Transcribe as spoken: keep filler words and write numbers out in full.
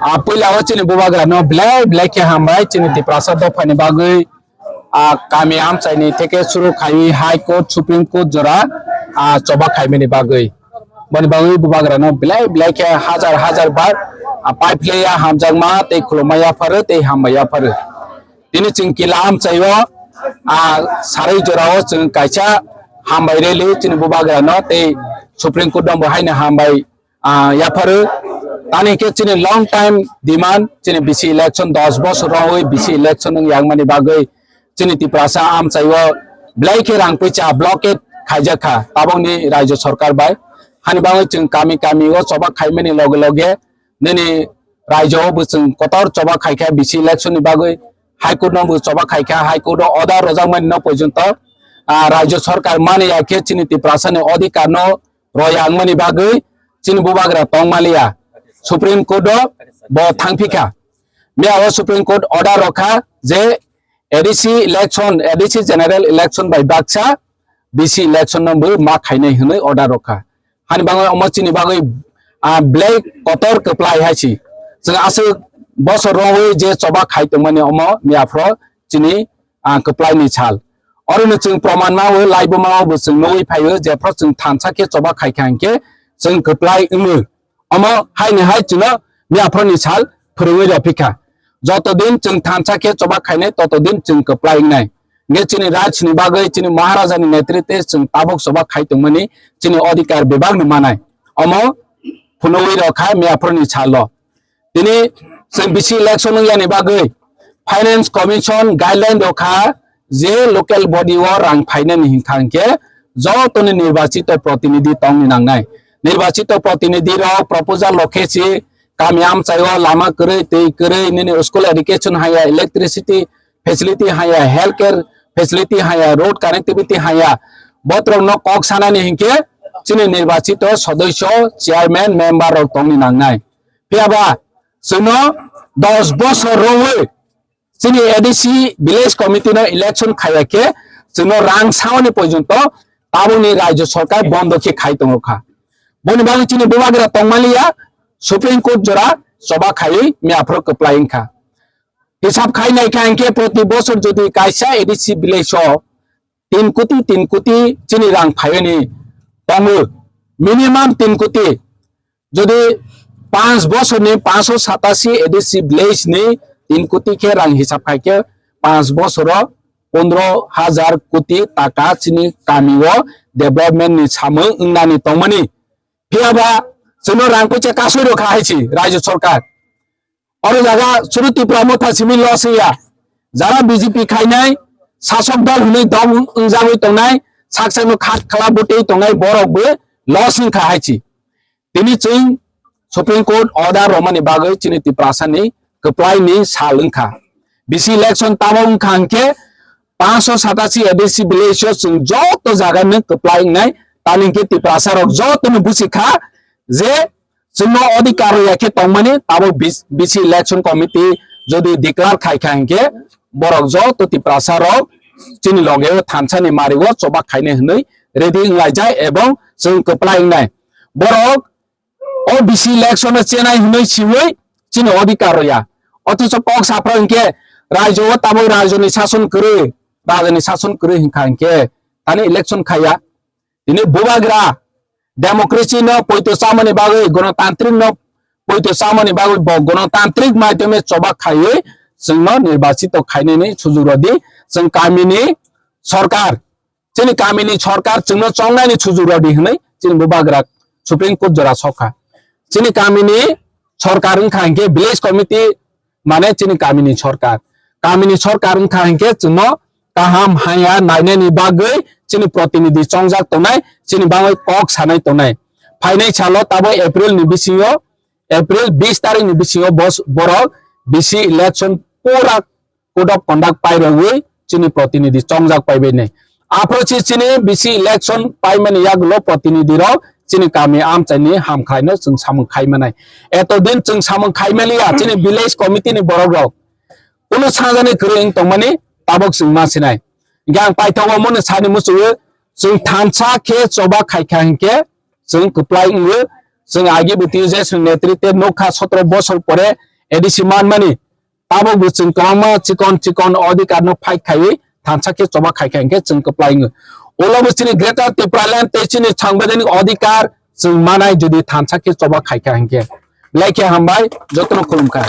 A puila o chini bubagra no belai belai khe hambai chini Tiprasa dopha ni bagwi, a kami amchai ni theke suru khaiwi High Court, Supreme Court jora, a choba khaimani bagwi. Boni bagwi bubagra no belai belai khe hajar hajar bar, a pai phlaiya hamjakma tei khulumma yapharo tei hambai yapharo. Tini chwng kila amchai o, a sarai jora o chwng kaisa hambai rally chini bubagra no tei Supreme Court no bo haino hambai, ah, yapharo. Tani khe chini long time demand, chini bisi election dos bosor rogwi bisi election wng yangmani bagwi chini Tiprasa amchai o belai khe rang puisa blockade khaijak kha tabokni rajyo sarkar bai. Hani bagwi chwng kami kami o choba khaimani loge loge nini rajyo o bo chwng kotor choba khaikha bisi election ni bagwi, High Court no bo choba khaikha, High Court o order rojakmani no porjonto, ah, rajyo sarkar mani ya khe chini Tiprasa ni odhikar no royangmani bagwi chini bubagra tongmaliya. Supreme Court o bo thangphikha. Miya o Supreme Court order rokha je A D C election, A D C general election bai baksa bisi election no bo ma khainai hwnwi order rokha. Hani bagwi omo chini bagwi, ah, belai kotor kwplai hai si. Chwng aswk bosor rogwi je choba khai tongmani omo miya phro chini, ah, kwplai ni sal. Oro no chwng proman ma o, laibo ma o bo chwng nugwi phai o, jephru chwng thansa khe choba khai kha hinkhe chwng kwplai wng o. Omo hai ni hai chwngno miyaphro ni sal phwrwngwi rw phi kha. Joto din chwng thansa khe choba khainai, toto din chwng kwplai wngnai. Hinkhe chini raj ni bagwi chini Maharaja ni netritwe chwng tabuk choba khai tongmani chini odhikar bebak no manai. Omo phunugwi rw kha miyaphro ni salo. Tini chwng bisi election wng yani bagwi Finance Commission guideline rw kha je local body o rang phainani hinkha hinkhe jotoni nirbachito protinidhi tongni nangnai. Nirbachito protinidhi rok proposal rw khe si kami amchai o lama kwrwi, twi kwrwi, nini school education haya, electricity facility haya, healthcare facility haya, road connectivity haya, botrok no kok sanani hinkhe chini nirbachito sodosyo, chairman, member rok tongni nangnai. Phiya ba chwngno dos bosor rwwi chini A D C village committee no election khaiya khe chwngno rang saoni porjonto tabukni rajyo sarkar bondo khe khai tongo kha. Boni bagwi chini bubagra tongmaliya Supreme Court jora choba khaiwi miyaphro kwplai wngkha. Hisab khai naikha hinkhe proti bosor jodi kaisa A D C village o tin koti, tin koti chini rang phaiwi ni tongo, minimum tin koti. Jodi panch bosor ni panchsho satasi A D C village ni tin koti khe rang hisab khai khe panch bosor o pondro hajar koti taka chini kami o development ni samung wngnani tongmani. Phiya ba chwngno rang puisa kasui rw kha hai si rajyo sarkar. Oro jaga suru Tipra Motha simi loss wngya. Jara B J P khainai, sasok dol hwnwi dol wngjagwi tongnai, sak sakno khat khala bwtwi tongnai borok bo loss wngkha hai si. Tini chwng Supreme Court order romani bagwi chini Tiprasani kwplaini sal wngkha. Bisi election tamo wngkha hinkhe panchsho satasi A D C village o chwng joto jaga no kwplai wngnai, tani hinkhe Tiprasa rok joto no busi kha je chwngno odhikar rwya khe tongmani tabuk bis-, bisi election committee jodi declare khai kha hinkhe borok joto Tiprasa rok chini loge o thansa ni mari o choba khainai hwnwi ready wnglaijak ebong chwng kwplai wngnai. Borok o bisi election o chenai hwnwi siwi chini odhikar rwya. Othocho kok saphra hinkhe rajyo o tabuk rajyo ni sason kwrwi, rajyo ni sason kwrwi hinkha hinkhe tani election khaiya. Tini bubagra democracy no poito chamani bagwi, gonotantrik no poito chamani bagwi bo gonotantrik maidhyome choba khaiwi chwngno nirbachito khainani sujuk rwdi. Chwng kamini sorkar, chini kamini sorkar chwngno chongnaini sujuk rwdi hwnwi chini bubagra Supreme Court jora sokha. Chini kamini sorkar wngkha hinkhe village committee mane chini kamini sorkar. Kamini sorkar wngkha hinkhe chwngno kaham haya nainani bagwi chini protinidhi chongjak tongnai, chini bagwi kok sanai tongnai. Phainai salo tabuk April ni bisingo, April bis tarikh ni bisingo bos-, borok bisi election pura code of conduct pairogwi chini protinidhi chongjak paibainai. Aphuru si chini bisi election paimani yagulo protinidhi rok chini kami amchaini hamkhlaino chwng samung khaimanai. Eto din chwng samung khaimaliya chini village committee ni borok rok. Kunu sajani kwrwi wng tongmani tabuk chwng ma sinai. Hinkhe ang paithago omono sani muchungo chwng thansa khe choba khaikha hinkhe chwng kwplai wngo. Chwng agi bwtwi je chwng netritwe nukha sotro bosor pore A D C manmani, tabuk bo chwng kwbangma chikon chikon odhikar no fight khaiwi thansa khe choba khaikha hinkhe chwng kwplai wngo. Ulo bo chini Greater Tipraland tei chini sangbidhanik odhikar chwng manai jodi thansa khe choba khaikha hinkhe. Belai khe hambai, jotono khulumkha.